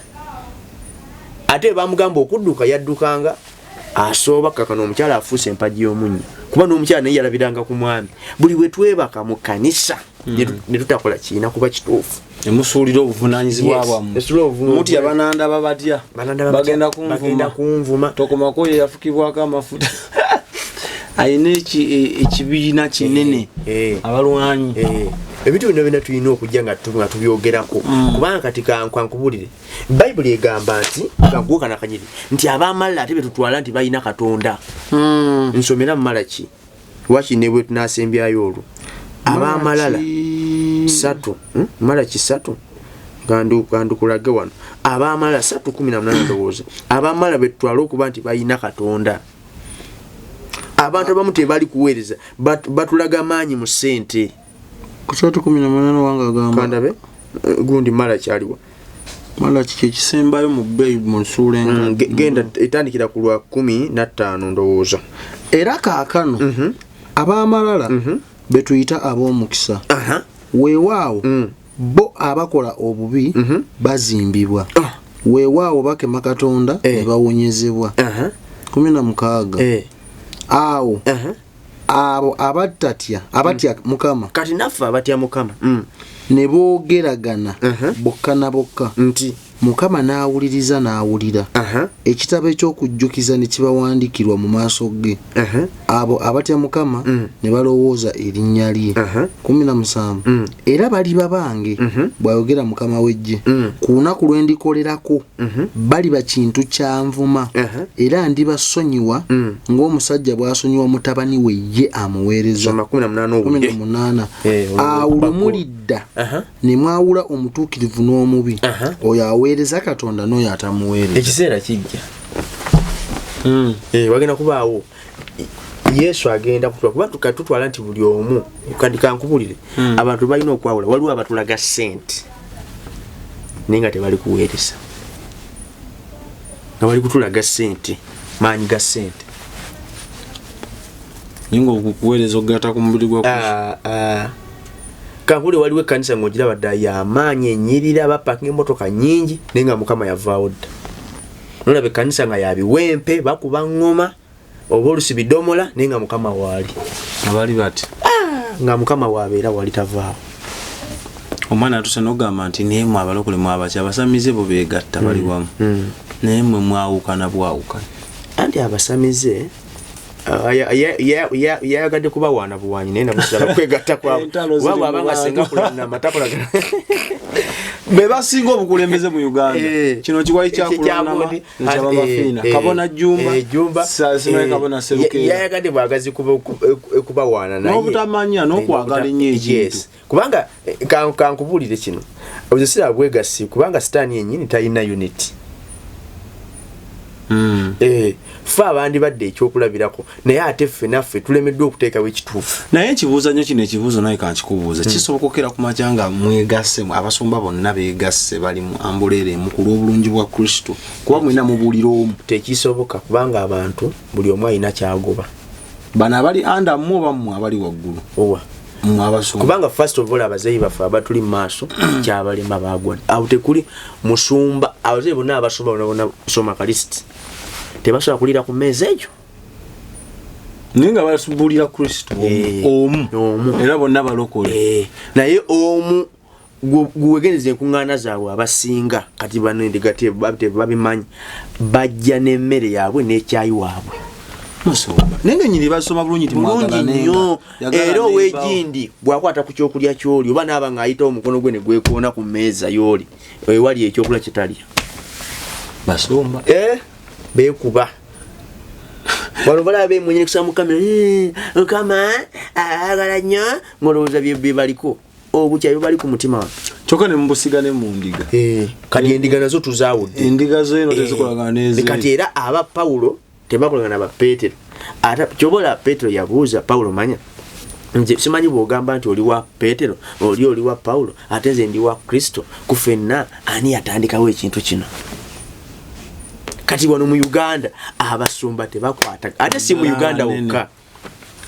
Ate bamugamba okudduka, yaddukanga asooba kakano omukyala afuuse empagi y'omunnyo, kuba n'omukyala naye yalabiranga ku mwami. Buli bwe twebaka mu kanisa. Ne tutakola kiina kuba kituufu. Nemusuulira obuvunanyizibwa Yes, bwammwe. nesuulira obuvunanyizibwa. Mutya banandaba batya? Banandaba batya? Bagenda Bagenda kunvuma. Kunvuma. Tokomako ye yafukibwako amafuta ayina ekibiina kinene Eh. abalwanyi. Eh, ebintu bino byonna tulina okujja nga tubyogerako, kubanga kati kankubulire, Bayibuli egamba nti kankuwekana kanyiri nti abamalala ate betutwala nti balina Katonda. Nsomera mumalaki waki ne bwe tunasembyayo olwo abamalala 3, Malaki 3, gandukulage wano, abamalala 3:18 ndowooza. Abamalala betutwala okuba nti balina Katonda, abantu abamu tebali kuweereza, batulaga maanyi mu ssente. Ku 3:18 wange agamba. Kandabe, gundi mala kyaliwa? Malaki kyekisembayo mu bbeeyi mu nsuula enkadde. Genda etandikira ku lwa 15 ndowooza. Era kaakano ab'amalala betuyita ab'omukisa, Aha. weewaawo bo abakola obubi bazimbibwa, weewaawo bakema Katonda Ah. Eh. ne bawonyezebwa. Aha. 16. Awo Aha. abo abatatya abatya Mukama Kati naffe abatya Mukama, ne boogeragana bokka na bokka, nti Mukama n'awuliriza n'awulira, Aha. ekitabo eky'okujjukiza ne kibawandiikirwa mu maaso ge, Aha. abo abatya Mukama ne balowooza erinnya lye. Aha. 17. Era baliba bange, bw'ayogera Mukama w'eggye, ku lunaku lwe ndikolerako baliba kintu kyanvuma, Aha. era ndibasonyiwa ng'omusajja bw'asonyiwa mutabani we ye amuweereza. Soma 18 owulire. 18. Eh, olwo Awo lwe lwe mulidda Aha. ne mwawula omutuukirivu n'omubi, Aha. oyo aweereza Katonda n'oyo atamuweereza. Ekiseera kijja. Eh, wagenda kubaawo Yesu agenda kutula kuba tutwala nti buli omu. Kandi kankubulire, abantu balina okwawula. Waliwo abatulaga sente naye nga tebali kuweereza, nga bali kutulaga sente, maanyi ga sente. Naye nga okuweereza okugatta ku mubiri gwa Kristo. Ah, ah. Kankule, waliwo ekkanisa ngaogiraba ddala yamaanyi, enyirira, bapakinga emotoka nyingi, naye nga Mukama yavaawo dda. Nolaba ekkanisa nga yabiwempe, bakuba ŋŋoma oba olusi bidomola, naye nga Mukama waali. Abali bati Nga Mukama waabeera wali, tavaawo. Omwana atuse nogamba nti naye mwe abalokole mwabaki, abasamize bo begatta bali wamu, naye mwe mwawukana bwawukana. Anti abasamize ah, yayagadde kubawaana buwanyi, naye nabusaba kwegatta kwabwe. Entalo ziri Wabwe mu abanga bantu. senga kulanama takolagana. Be basinga obukulembeze mu Uganda. Eh. Kino kiwayi kyakulonama ekyababafiina kabona Jumba, simanyi kabona Serukeera. Yayagadde bwagazi kubawaana naye N'obutamanya, n'okwagala ennyo ekintu. Yes. Kubanga kankubuulire kino, ozo siraba bwegasi, kubanga sitaani yennyini talina unity. Eh, ffe abandi badde ekyokulabirako, naye ate ffe naffe tulemeddwa okuteekawo ekituufu. Naye nkibuuza nnyo kino ekibuuzo, naye kankikubuuza, kisoboka okera ku makya nga mwegasse, abasumba bonna beegasse, bali mu ambuleera emu ku lw'obulungi bwa Kristo, kuba mwena mubuulira omu? Tekisoboka, kubanga abantu buli omu alina kyagoba. Bano abali anda mmwe oba mmwe abali waggulu? Owa? Mmwe abasumba. Kubanga first of all abazeeyi baffe abatuli mu maaso kyabalema, bagwa awo. Tekuli musumba, abazeeyi bonna, abasumba bonna bonna, soma kalisiti, tebasobola kuliira ku mmeeza egyo. Naye nga babuulira Kristo Eh, omu. Omu. Era bonna balokole. Eh, naye omu guwegereza enkuŋŋaana zaabwe abasinga kati bano endiga tebabimanyi, bajja n'emmere yaabwe n'ekyayi waabwe. Musumba naye nga enyiri basoma bulungi nti Bulungi mwagala nnyo. nenga. Yagala Era nembawo. ow'egindi bw'akwata ku kyokulya ky'oli oba naaba ng'ayitawo omukono gwe ne gwekoona ku mmeeza y'oli ewali ekyokulya kyetalya. Basumba. Eh, beekuba wano, balaba bemwenyere kusaba Mukama, "Eh, Mukama ayagala nnyo," ng'olowooza bye baliko obukyayi bubali ku mutima wano. Kyokka ne mubusiga ne mu ndiga. Eh, kati endiga nazo tuzaawudde. Endiga zeeno tezikolagana Eh, kati n'ezeeno. era aba Pawulo tebakolagana ba Peetero. Ate kyobola Peetero yabuuza Pawulo, manya nze simanyi bwogamba nti oli wa Peetero, oli wa Pawulo, ate nze ndi wa Kristo, ku ffenna ani yatandikawo ekintu kino? Kati wano mu Uganda abasumba tebakwata, ate si mu Ddala Uganda abanene. wokka,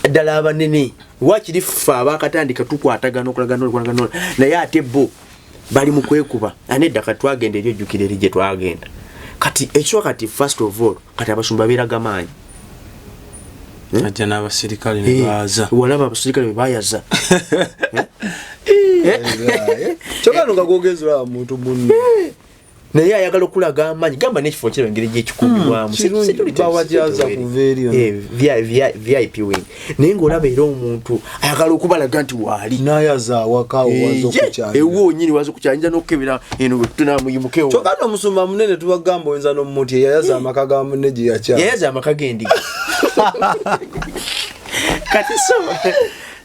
ddala abanene. Wakiri ffe abakatandika tukwatagana okulagana okulagana, naye ate bo bali mu kwekuba. Anedda kati twagenda eri, ojjukira eri gye twagenda. Kati ekisooka, kati first of all, kati abasumba beeraga maanyi. Ajja n'abasirikale ne baaza. Walaba abasirikale bwe bayaza. Kyokka no nga gwogezi olaba muntu munno. Naye ayagala okulaga amaanyi, gamba n'ekifo kiraba engeri gyekikuumibwamu. Kirungi, bawajaza kuva eri ono. VIP wing, naye ng'olaba era omuntu ayagala okubalaga nti waali. Nayaza awaka awo waza okukyalira. Ewo nyini waza okukyalira n'okukebera eno tunamuyimukewo. Kyokka no omusumba munene tubagamba oyinza n'omuti yayaza amaka ga munne gye yakyala. Yayaza amaka g'endiga.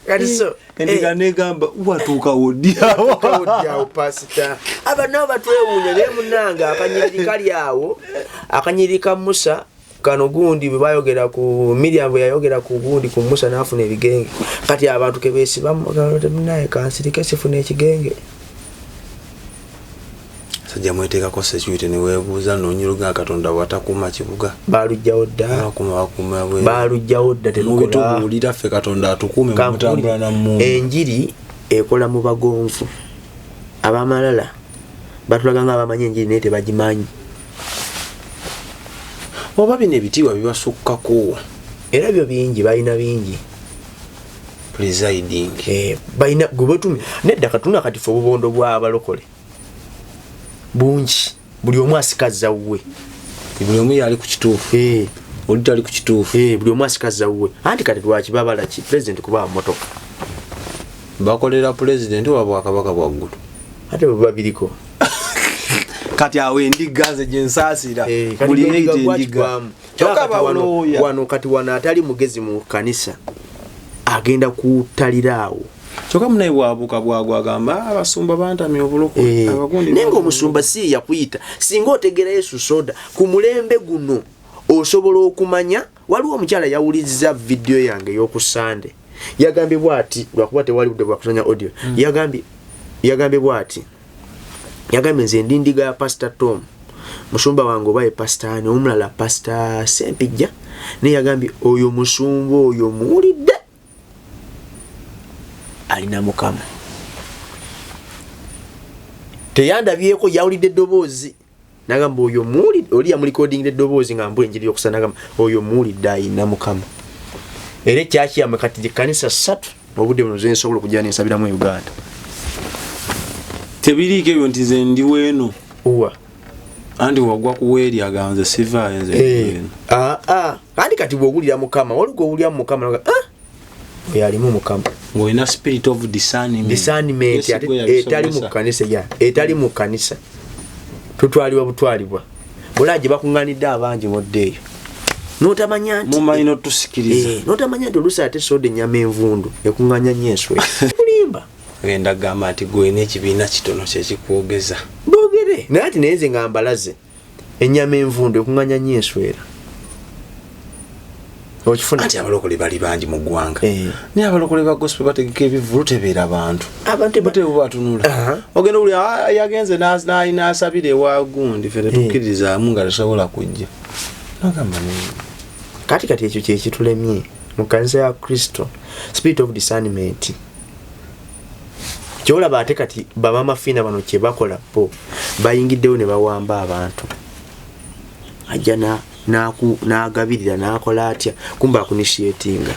Kati so Endiga negamba watuukawo ddi awo? Awo pasita aba nabo batwewuunya, naye munange akanyiriri kali awo, akanyiriri ka Musa kano gundi bwe bayogera ku Miriam, bwe yayogera ku gundi ku Musa n'afuna ebigenge. Kati abantu kebesiba munaye kansirike sifuna ekigenge. Sajja mweteekako security neweebuuza nonyiruga Katonda bwatakuuma kibuga. Balugjawo dda. Bakuma bakuma bwe. Balugjawo dda, terukola. Mubitubuulira ffe Katonda atukuume mutambula namu. Enjiri ekola mu bagonvu. Abamalala batulaga nga abamanyi enjiri naye tebagimanyi. Oba bino ebitiibwa bibasukkako. Era byo bingi, balina bingi. Presiding. Balina gwe batumye nedda. Katuna kati fe obubondo bw'abalokole bungi, buli omu asikazza wuwe. Buli omu yali ku kituufu, oli tali ku kituufu. Buli omu asikazza wuwe. Anti kati lwaki babala ki president kuba motoka? Bakolera pulezidenti oba bwakabaka bwa ggulu? Ate bwe babiriko. Kati awo endiga nze gyensaasira. Kati buli endiga neyita endiga gwakigwamu. Kyokka Kati balooya. Wano kati wano atali mugezi mu kanisa agenda kutalira awo. Kyokka munaye bwabuuka bwagwa agamba, "Ah, abasumba bantamya obulokole, abagundi." Naye ngaomusumba si ye yakuyita. Singa otegera Yesu soda ku mulembe guno osobola okumanya. Waliwo omukyala yawuliriza vidiyo yange ey'oku Sande, yagambye bwati, lwakuba tewali budde bwakusanya audio. Yagambye bwati, yagambye, "Nze ndi ndiga ya Pastor Tom, musumba wange oba ye Pastor ani omulala, Pastor Sempijja." Naye yagambye oyo musumba oyo muwulidde alina Mukama, teyandabyeko, yawulidde eddoboozi nagamba oyo muwulidde. Oli yamulikodingira eddoboozi nga mbula enjiri yokusa, nagamba oyo muwulidde ayina Mukama. Era ekyaki yamwe kati gyekanisa ssatu obudde buno zensobola okujja nensabiramu e Uganda. Tebiriiko ebyo nti nze ndi weeno. Uwa. Anti wagwa kuweeri agamba nze sivaayo, nze ndi weeno. Ah, ah. Anti kati bwowulira Mukama, waliwo gwowulira mu Mukama noga, ah, oyo alimu Mukama. Ng'olina spirit of discernment. Discernment. Yesu Ate gwe yabisomesa. etali mu kanisa, ya etali mu kanisa tutwalibwa butwalibwa. Olaba gye bakuŋŋaanidde abangi modde eyo notamanya nti Mumanyi n'otusikiriza. Notamanya nti oluusi ate soda ennyama envundu ekuŋŋaanya nnyo enswera kulimba. Genda gamba nti gwena ekibiina kitono kyekikwogeza. Boogere naye ati naye nze nga mbalaze ennyama envundu ekuŋŋaanya nnyo enswera, okifuna? Anti abalokole bali bangi mu ggwanga. Eh. Naye abalokole ba gospel bategeka ebivvulu tebeera bantu. Abantu Bate batunula. Ogenda owulira, "Ah, yagenze n'asabira ewa gundi, ffe tetukkirizaamu nga tesobola kujja." Nagamba Kati ekyo kyekitulemye mu kanisa ya Kristo, spirit of discernment. Kyolaba ate kati bamama Fiina bano kyebakola, bo bayingiddewo ne bawamba abantu. Ajja n'agabirira n'akola atya, kumba akuinitiatinga.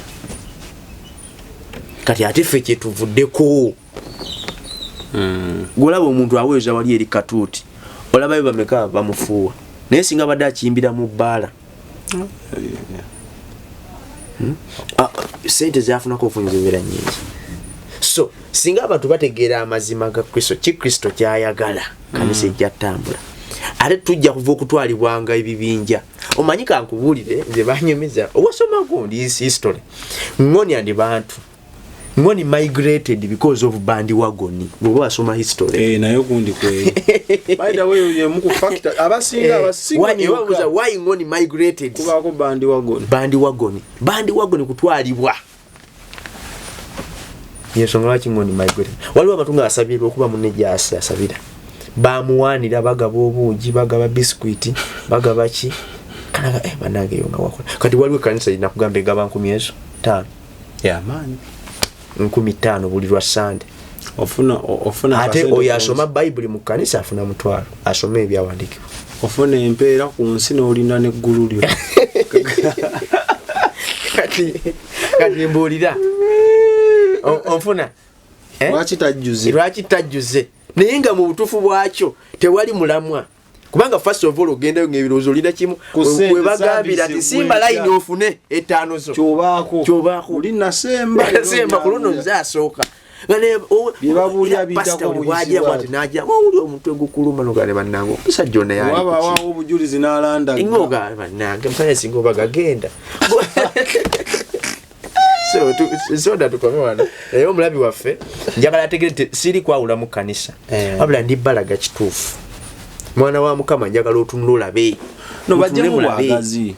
Kati ate ffe kyetuvuddeko, gwolaba omuntu aweeza wali eri katuuti, olabayo bameka bamufuuwa, naye singa badde akiyimbira mu bbaala. Ah, sente zafunako ofunyi zibeera nyingi. So singa abantu bategeera amazima ga Kristo, ki Kristo kyayagala, kanisa ejja ttambula. Ate tujja kuva okutwalibwanga ebibinja. Omanyi, kankubuulire, nze banyumiza owasoma gundi history, Ngoni and Bantu. Ngoni migrated because of bandwagon, bwoba wasoma history. Eh, naye gundi kweri, by the way, yemu ku factor abasinga abasinga Wabuuza why Ngoni migrated? Kubaako bandwagon. Bandwagon, bandwagon, kutwalibwa. Yensonga lwaki Ngoni migrated. Waliwo abantu nga asabirwa okuba munne gyasi asabira, bamuwaanira, bagaba obuugi, bagaba biscuit, bagaba ki. Kanaga, eh, banange eyo nga wakola. Kati waliwo ekanisa nakugamba egaba 5,000. Yamaanyi. 5,000 buli lwa Sande. Ofuna Ate akasente oyo ku asoma nsi. Bayibuli mu kanisa afuna 5,000, asome ebyawandiikibwa. Ofuna empeera ku nsi n'olinda n'eggulu lyo. Kati mbuulira, onfuna? Eh? Lwaki tajjuze? Lwaki tajjuze? Naye nga mu butuufu bwakyo tewali mulamwa, kubanga first of all ogendayo ngaebirowoozo olina kimu. Ku ssente, Webagambira service ti simba bwetya. layini ofune etaano zo. Kyobaako. Kyobaako. Oli nasemba. Semba ku luno nze asooka. Nga Bye babuulira era biyitako pastor buli buyisi bwagira bwati. bwati n'agira wawuli omutwe gukuluma, nogane bannange omusajja ono yali Waba ku ki? wawo obujulizi n'alanda. Ngoga bannange musajja singa oba gagenda. So, soda tukome wano. Naye omulabi waffe njagala ategere nti siri kwawula mu kanisa, Eh. wabula ndi balaga kituufu. Mwana wa Mukama, njagala otunula olabe. No, Otunule bajjemu mulabe. bwagazi,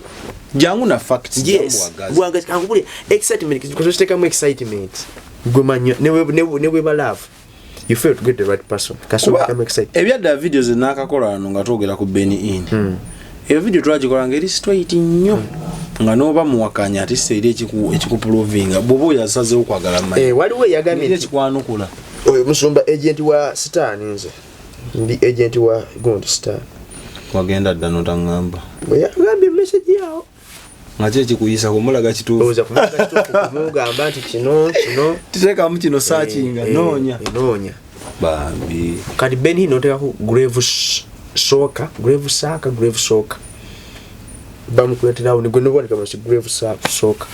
jangu na facts, jangu Yes. bwagazi. Bwagazi. Kankubule excitement, kutekamu excitement gwe manya ne bwe love you fail to get the right person Kuba kasookamu excitement. Ebyaddala video zenakakola wano nga twogera ku Benny Hinn, eyo video twagikola nga eri straight nnyo, nga n'oba muwakanya ate si eri ekikuprovinga bw'oba oyo asazeewo kwagala manya. Eh, waliwo eyagambye Eri nti ekikwanukula. Oyo musumba agent wa sitaani, nze ndi agent wa gundi sitaani. Wagenda dda notaŋŋamba. Bwe yagambye message yawo. Nga ki ekikuyisa kumulaga kituufu? Olowooza kumulaga kituufu, kumugamba nti kino kino. Titeekamu kino, saakinga. Eh, Noonya. eh, noonya. Bambi. Kati Benny Hinn oteekako grave soka, grave saka, grave soka, bamukuleterawo nigwe nobwanika musi grave soka,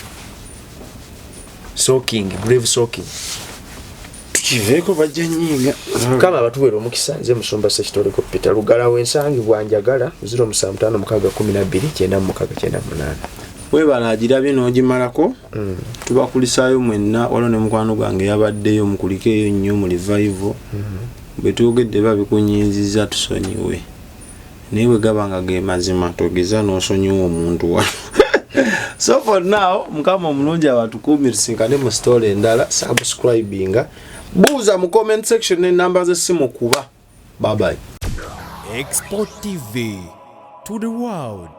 soaking, grave soaking. Tukiveeko, bajja nyiiga. Mukama abatuweera omukisa. Nze musumba Sekitoleko Peter Lugala, wensangibwa njagala 0756129698. Webala agirabye n'ogimalako. Tubakulisaayo mwenna. Waliwo ne mukwano gwange yabaddeyo, mukulikeeyo nnyo mu revival. Bwe twogedde babikunyiiziza, tusonyiwe, naye bwe gaba nga ge mazima togeza n'osonyiwa omuntu wano. So for now, Mukama omulungi abatukuumi, tusinkane mu story endala. Subscribinga, buuza mu comment section n'enamba z'essimu kuba. Bye bye. Export TV to the world.